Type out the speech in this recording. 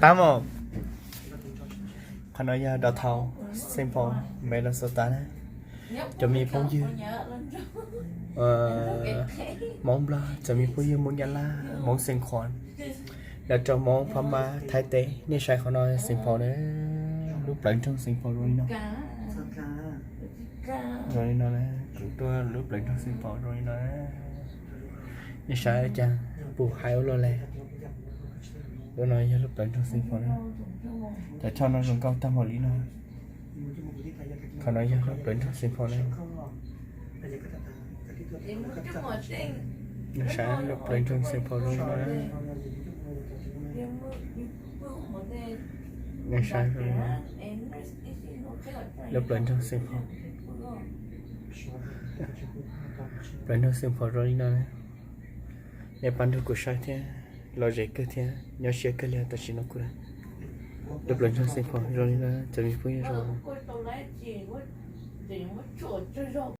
Tab mas qhov no yog Downtown Saint Paul, Minnesota na. Cov me phooj ywg Hmoob Nplog, cov me phooj ywg Hmoob Nyab Laj, Hmoob Xeev Khuam, los rau Hmoob Phab Mab Thaib teb, nej saib qhov no Saint Paul na, lub plawv nroog Saint Paul zoo li no. Zoo li no na, kuv tuaj lub plawv nroog Saint Paul zoo li no na. Nej saib cas pus hais ua luaj li. Lub no yog lub plawv nroog Saint Paul na. Cov choj no zoo nkauj tag npaum li no. Qhov no yog lub plawv nroog Saint Paul na. Nej saib lub plawv nroog Saint Paul zoo li no na. Nej saib zoo li no. Lub plawv nroog Saint Paul. Plawv nroog Saint Paul zoo li no na. Nej pab nrog kuv saib thiab, lom zem kawg thiab nyob siab kawg li tam sim no kuv na. Lub plawv nroog Saint Paul zoo li no, cov me phooj ywg zoo.